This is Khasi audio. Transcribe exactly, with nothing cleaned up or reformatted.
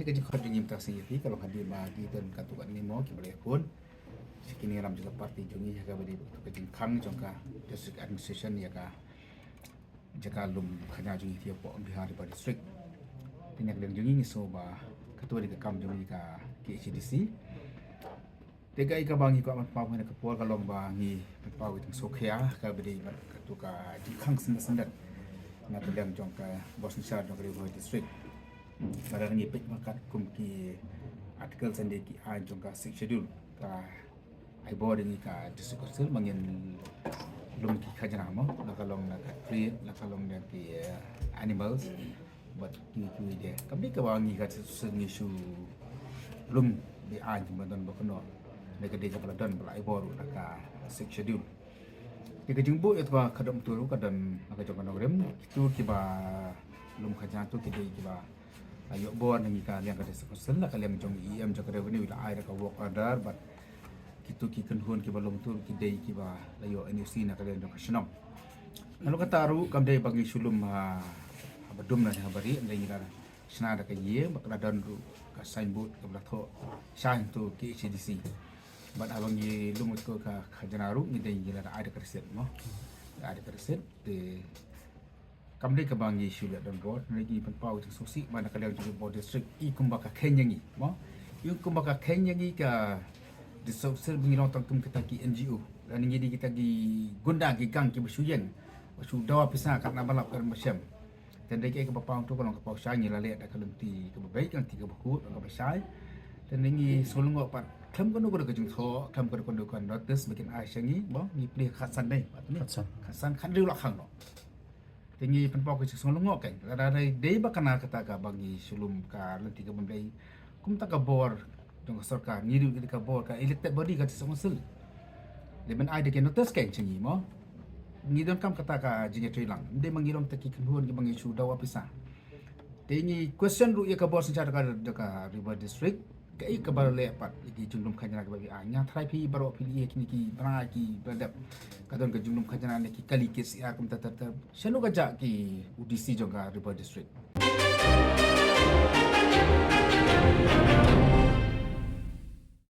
Ka jingkhot jong ngi mynta ka sngi ïa phi ka long hadien ba ki don katto katne mo kiba la ïakhun sha ki nongïalam jong ka party jong ngi ha kaba ïadei bad ka jingkhang jong ka District Administration ïa ka jaka lum khajna jong ngi hapoh Bihar River District. Te na ka liang jong ngi ngi sngew ba kato ka dei ka kam jong ngi ka K H A D C. Te kaei kaba ngi kwah ban pynpaw ha kane ka por ka long ba ngi pynpaw ïa ka jingsngewkhia kaba ïadei bad kato ka jingkhang syndet syndet na ka liang jong ka bor synshar jong ka Ri Bhoi District. Lada ngi peit ba katkum ki article, lane ki aiñ jong ka Sixth Schedule, ka ai bor ïa ngi ka District Council ba ngin lum ki khajna mo, la ka long na ka trade, la ka long na ki, eh, animals, bad kiwei kiwei de. Kam dei kaba ngi ka District Council ngi shu lum da aiñ ba don ba kynnoh, ne ka dei kaba la don ba la ai bor ruh na ka Sixth Schedule. Te ka jingbuh ïa kata ka dok mynta ruh ka don na ka jong ka nongrim. Kito kiba lum khajna to ki dei kiba la ïoh bor na ngi ka liang ka District Council, na ka liang jong E M jong ka Revenue la ai da ka work order, bad kito ki kynhun kiba lum to ki dei kiba la ïoh N O C na ka liang jong ka shnong. Nalor kata ruh kam dei ba ngi shu lum ha, haba dum ne haba rieh, ngi la shna da ka ïing, bad ka la don ruh ka signboard kaba la thoh shaiñ to K H A D C. Bad haba ngi lum ïa ka khajna ruh ngi dei ngi la ai da ka receipt mo. Ai da ka receipt. Te kam dei kaba ngi shu leh donbor, ngi pynpaw ïa ka jingsngewsih ba na ka liang jong ka Bor District i kumba ka kheiñ ïa ngi mo. I kumba ka kheiñ ïa ngi ka District Council ba ngi long tang kum kita ki N G O, lane ngi dei kita ki gunda ki gang kiba shu ïeng, ba shu dawa pisa katba la lap katba shem. Te dei kaei kaba paw to ka long ka paw shai, ngi la leh da ka lynti kaba beit, ka lynti kaba khuid, kaba shai. Te ngi sngewlyngngoh pat khlem kano kano ka jingthoh, khlem kano kano ka notice ba kin ai sha ngi mo, ngi plie khatsan dei, pat ni. Khatsan. Khatsan, khathynriew la khang noh. Te ngi pynpaw ka jingsngewlyngngoh kein. Lada dei, dei ba kane kata kaba ngi shu lum ka lynti kaba ym dei, kumta ka bor jong ka sorkar, ngi ruh ngi dei ka bor, ka elected body ka District Council. Dei ban ai da ki notice kein sha ngi mo. Ngi donkam kata ka jingïatreilang lem. Ym dei ba ngi long kita ki kynhun kiba ngi shu dawa pisa. Te ngi question ruh ïa ka bor synshar jong ka, jong ka Ri Bhoi District. Kaei kaba la leh pat ïa ki jinglum khajna kiba phi ai? Nga tharai phi baroh phi la ïohi ïa kine ki bnai kiba la dep, ka don ka jinglum khajna ne ki kali K C R kumta ter ter. Shano ka jah ki, u D C jong ka Ri Bhoi District?